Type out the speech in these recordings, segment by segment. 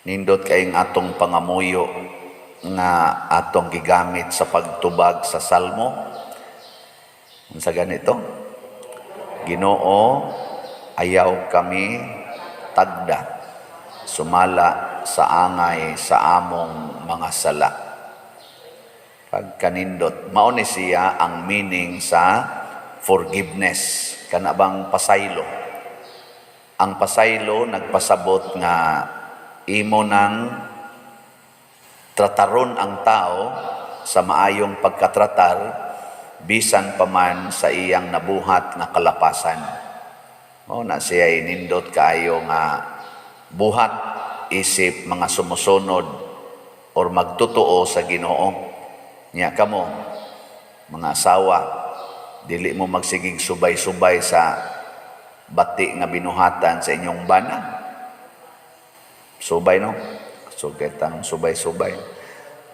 Nindot kayong atong pangamuyo nga atong gigamit sa pagtubag sa Salmo. Unsa ganito? Ginoo, ayaw kami tagda, sumala sa angay sa among mga sala. Pagkanindot, mao ni siya ang meaning sa forgiveness. Kana bang pasaylo? Ang pasaylo nagpasabot nga imo nang trataron ang tao sa maayong pagkatratar bisan pa man sa iyang nabuhat nga kalapasan. Mao na siya nindot kaayo nga buhat isip mga sumusunod or magtotoo sa Ginoo. Nya kamo mga asawa, dili mo magsigig subay-subay sa bati nga binuhatan sa inyong bana. Subay, no? So kitang subay-subay.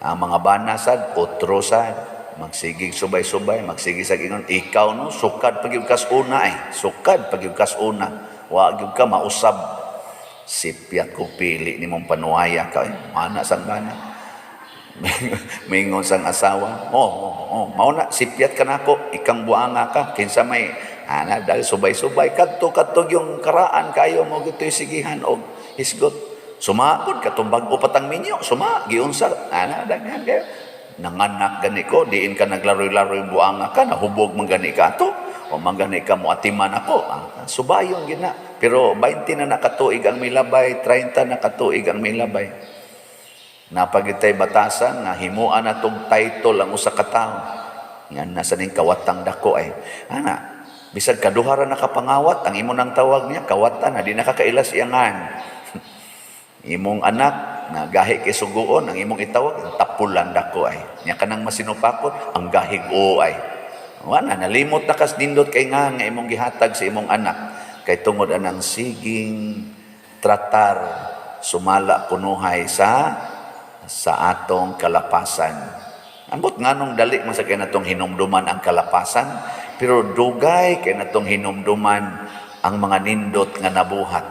Ang mga bana sad, otro sad, magsigig subay-subay, magsigig sa ingon, ikaw no, sukad pag kas una eh. Sukad pag kas una. Wa gyud ka mausab. Sipyat ko pili nimong panuaya ka eh. Mana sang bana. Mingon sang asawa, Oh, mao na, sipyat ka nako, ikang buanga ka, kinsa may, ana, dahil subay-subay, kadto, kadto yung karaan, kayo mo gito sigihan, og hisgot, sumakod, katong bag-o patang minyo, suma, giunsa, ana, daghan kayo, nanganak gani ko, diin ka naglaroy-laroy buanga ka, nahubog man gani ka ato, o man gani ka mo atiman ako, ah, subayon gina, pero 20 na nakatuig ang milabay, 30 na katuig ang milabay. Napagitay batasan nga himuan na tong title ang usa ka tawo. Nga nasa ning kawatang dako ay. Ana, bisag kaduha ra nakapangawat, ang imo nang tawag niya kawatan na di nakakailas iyangan. Imong anak na gahi kay suguon, ang imong itawag tapulan dako ay. Nya kanang masinupakot, ang gahig o ay. Wala, nalimot na kas nindot kay nga nga imong gihatag sa imong anak kay tungod anang siging tratar sumala kunuhay sa atong kalapasan. Ambot nganong dali man sa kay natong hinumduman ang kalapasan, pero dugay kay natong hinumduman ang mga nindot nga nabuhat.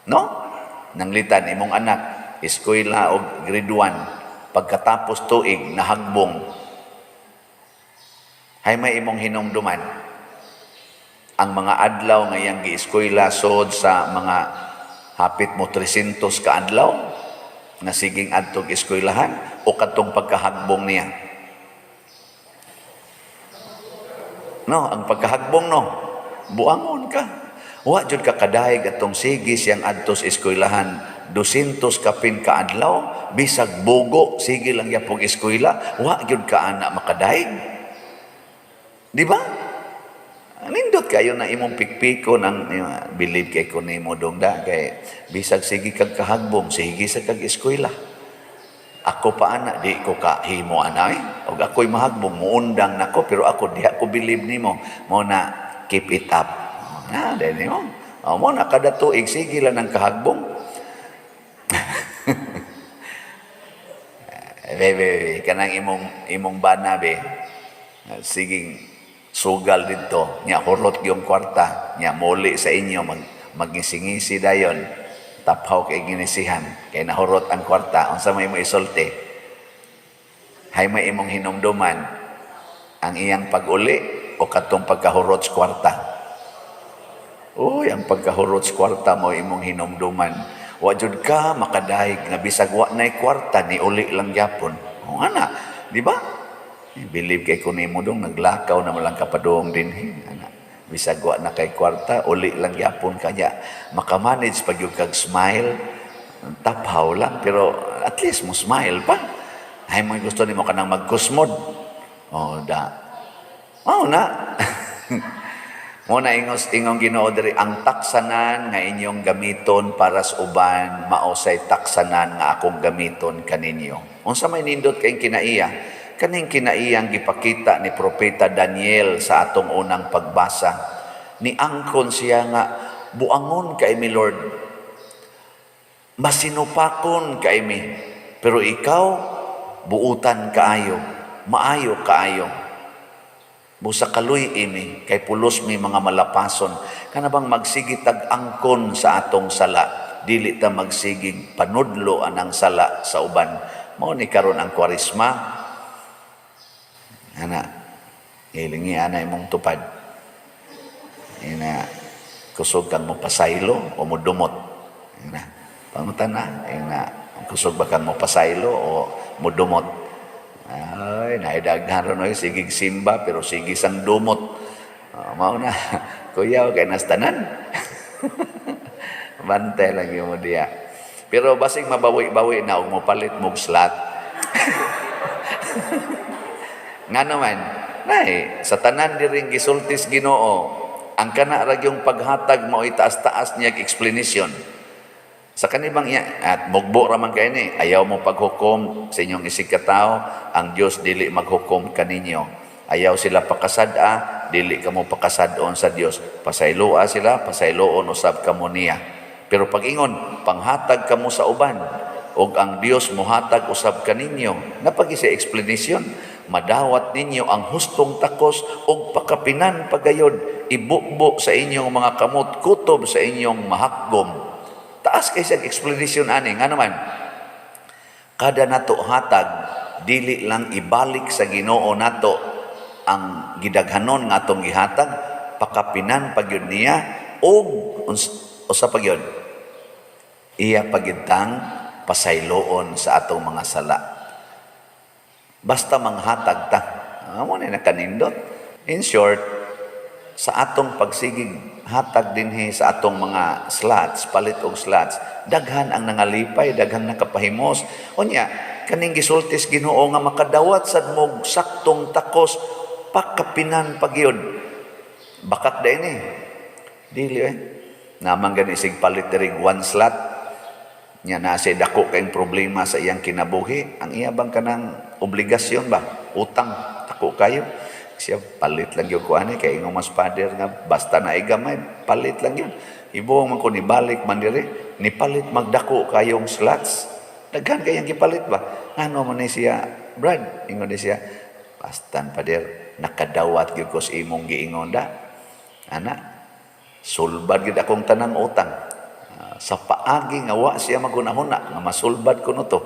No? Nanglitan imong anak, eskwela og grade 1, pagkatapos tuig nahagbong. Hay may imong hinumduman ang mga adlaw nga iyang gieskwela sod sa mga hapit mo 300 ka adlaw nga siging adtog eskwelahan o kadtong pagkahagbong niya. No, ang pagkahagbong no, buangon ka. Wa jud ka kadayeg atong sige siyang adtos eskwelahan 200 kapin ka adlaw, bisag bugo sige lang yapong eskwela, wa jud ka ana makadayeg. Di ba? Nindot kayo na imong pikpiko ng believe kay ko nimo dong da kay bisag sige kag kahagbong, sige sa kag eskwela. Ako pa ana, di ko ka himo ana eh. Og ako'y mahagbong, muundang nako, pero ako di ako believe nimo. Mo na keep it up. Na, dahil nimo. O, mo na kada tuig sige lang ng kahagbong. Be, be, be, kanang imong imong bana be. Siging sugal dito, nya hurot yung kwarta, nya muli sa inyo magisingisi dayon. Taphaw kay ginisihan, kay nahurot ang kwarta, unsa may mo isulti? Hay may imong hinumduman ang iyang pag-uli o katong pagkahurot sa kwarta? Uy, ang pagkahurot sa kwarta mo imong hinumduman. Wa jud ka makadayeg nga bisag wa nay kwarta ni uli lang gyapon. O ana, di ba? Believe kay ko nimo dong naglakaw na malang kapadong dinhi. Ana, bisag wa na kay kwarta, uli lang gyapon kanya. Makamanage pag yung kag smile, taphaw lang, pero at least mo smile pa. Ay, mo gusto nimo kanang magkusmod. Oh, da. Oh, na. Mo na ingos ingong Ginoo diri ang taksanan nga inyong gamiton para sa uban mao say taksanan nga akong gamiton kaninyo. Unsa may nindot kay kinaiya? Kaning kinaiyang gipakita ni propeta Daniel sa atong unang pagbasa. Ni angkon siya nga buangon kay mi Lord. Masinupakon kay mi. Pero ikaw buutan kaayo, maayo kaayo. Busa kaluy imi, kay pulos mi mga malapason. Kana bang magsigitag angkon sa atong sala. Dili ta magsigig panudlo anang sala sa uban. Mao ni karon ang Kwaresma. Ana, ilingi ana imong tupad. Ina, kusog kang mo pasaylo o mo dumot? Ina, pangutan na. Ina, kusog ba kang mo pasaylo o mo dumot? Ay, naidaghan ron oy, sigig simba pero sige sang dumot. Mao na. Kuya, kay nastanan. Bantay lang yung mo diya. Pero basig mabawi-bawi na og mo palit mog slot. Nga naman, nay, sa tanan diring gisultis Ginoo, ang kana ra gyung paghatag mao itaas-taas niya explanation. Sa kanibang iya, at mugbo ra man kay ni, ayaw mo paghukom sa inyong isig katao, ang Dios dili maghukom kaninyo. Ayaw sila pakasad-a, dili kamo pakasad-on sa Dios. Pasayloa sila, pasayloon usab kamo niya. Pero pag-ingon, panghatag kamo sa uban, ug ang Dios mohatag usab kaninyo. Napagi sa explanation, madawat ninyo ang hustong takos ug pakapinan pagayod, ibukbo sa inyong mga kamot, kutob sa inyong mahakgom. Taas kay siyang explanation ani. Nga naman, kada nato hatag, dili lang ibalik sa Ginoo nato ang gidaghanon nga atong gihatag, pakapinan pagyud niya ug usa pagyud iya pagintang pasayloon sa atong mga sala. Basta manghatag ta. Amo ni nakanindot. In short, sa atong pagsigig hatag dinhi sa atong mga slots, palit og slots, daghan ang nangalipay, daghan nakapahimos. Unya, kaning gisultis Ginoo nga makadawat sad mo saktong takos, pakapinan pagyud. Bakak da ini. Dili eh. Naman gani sig palit diri one slot. Nya na siya dako kayong problema sa iyang kinabuhi. Ang iya bang kanang obligasyon ba? Utang, dako kayo. Siya palit lang yun ko ani kay ingon mas father nga basta na igamay, palit lang yun. Ibuong man ko nibalik man diri, nipalit magdako kayong slots. Daghan kayang gipalit ba? Ano man ni siya, Brad, ingon ni siya, "Bastan pader, nakadawat gyud ko sa imong giingon da. Ana, sulbad gyud akong tanang utang." Sa paagi nga wa siya magunahuna nga masulbad kuno to.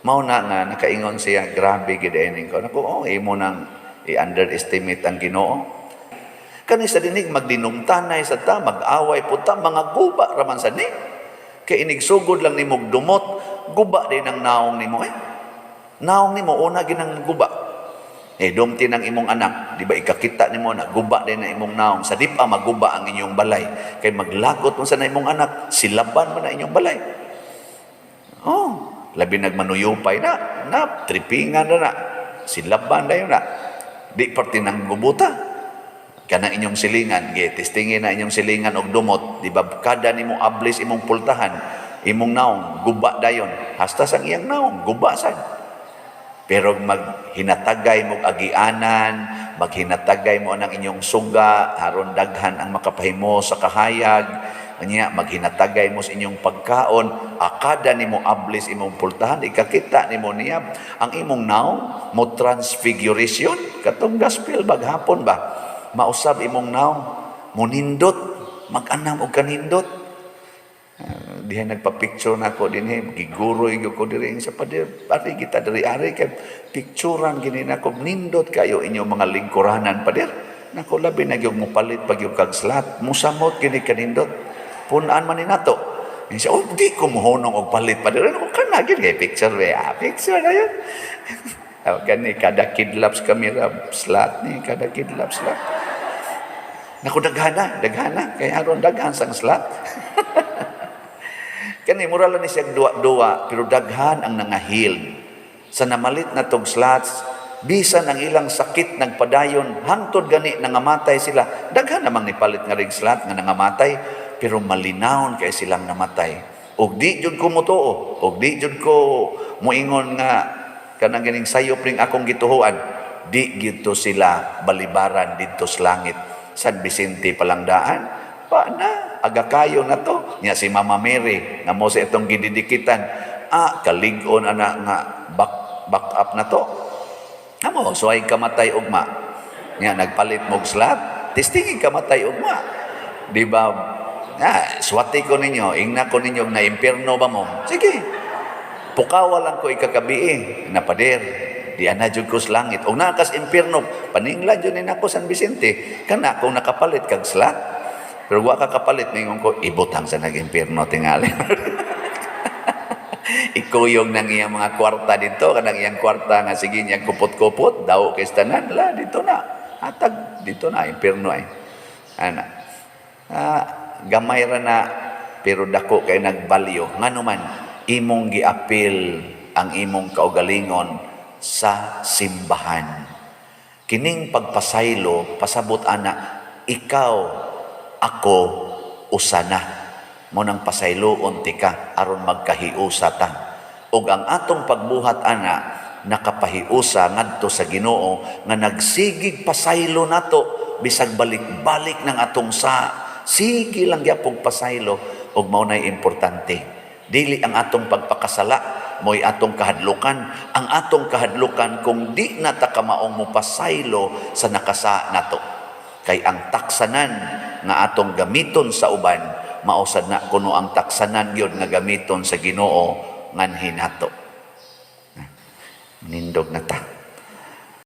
Mao na nga nakaingon siya, "Grabe gid ining ko." Nako, oh, imo nang i-underestimate ang Ginoo. Kani sa dinig magdinumtanay sa ta, mag-away po ta, mga guba raman sa ni. Kay inigsugod lang nimo dumot, guba din ang naong nimo eh. Naong nimo una ginang guba. Eh, dumti ng imong anak, di ba ikakita nimo na guba din na imong naong. Sa di pa maguba ang inyong balay. Kay maglagot mo sa na imong anak, silaban mo na inyong balay. Oh, labi nagmanuyupay na, na tripingan na na, silaban na yun na. Di parte ng gubuta. Kanang inyong silingan, ge, testingin na inyong silingan og dumot, di ba kada nimo ablis imong pultahan, imong naong, guba dayon. Hasta sang iyang naong, guba sad. Pero maghinatagay mo agianan, maghinatagay mo ang inyong suga, aron daghan ang makapahimo sa kahayag, anya maghinatagay mo sa inyong pagkaon, akada nimo ablis imong pultahan, ikakita nimo niya ang imong naong mo transfiguration katong gospel baghapon ba, mausab imong naong munindot, mag-anam og kanindot. Diha nagpa-picture na ako dinhi, giguroy gyud ko diri sa pader, ari kita diri, ari kay picturean gini nako, nindot kayo inyong mga lingkuranan, pader. Nako, labi na gyud mo palit pag yung kag slot, musamot gini kanindot, punan man ni nato. Siya, "Oh, di ko mohunong og palit, pader." Nako, kana gyud kay picture be, ah, picture na yun. Oh, gani kada kidlaps kamera slot ni kada kidlap slot. Nako, daghana, daghana kay aron daghan sang slot. Kani mura lang ni siya duwa-duwa pero daghan ang nangahil. Sa namalit na tog slots, bisan ang ilang sakit nagpadayon, hangtod gani nangamatay sila. Daghan namang nipalit nga ring slot nga nangamatay, pero malinawon kay silang namatay. Og di jud ko motuo, og di jud ko moingon nga kanang ganing sayop ring akong gituhuan, di gito sila balibaran didto sa langit. San Vicente palangdaan, pa na, aga kayo na to. Nya si Mama Mary, nga mo sa itong gididikitan, ah, kalig-on ana nga back up na to. Amo, so ay kamatay ugma. Nya nagpalit mog slot, testingin kamatay ugma. Di ba? Ah, swati ko ninyo, ingna ko ninyo na impierno ba mo? Sige. Pukawa lang ko ikakabii, na pader. Di ana jud ko sa langit. Og naa kas impierno, paninglan jud ni nako San Vicente. Kana kung nakapalit kag slot. Pero wa ka kapalit, ningon ko, ibutang sa nag-impierno tingali. Ikuyog ng iyang mga kwarta dito, kanang iyang kwarta nga sige niyang kupot-kupot, daw kay tanan, la dito na. Hatag dito na impierno ay. Ana. Ah, gamay ra na pero dako kay nagbalyo. Ngano man imong giapil ang imong kaugalingon sa simbahan. Kining pagpasaylo, pasabot ana, ikaw, ako, usa na. Mao nang pasayloon tika aron magkahiusa ta. Ug ang atong pagbuhat ana nakapahiusa ngadto sa Ginoo nga nagsigig pasaylo nato bisag balik-balik ng atong sa sige lang gyapong pasaylo ug mao nay importante. Dili ang atong pagpakasala mo'y atong kahadlukan. Ang atong kahadlukan kung di na ta kamaong mopasaylo sa nakasa nato. Kay ang taksanan nga atong gamiton sa uban, mao sad na kuno ang taksanan gyud nga gamiton sa Ginoo nganhi nato. Nindog na ta.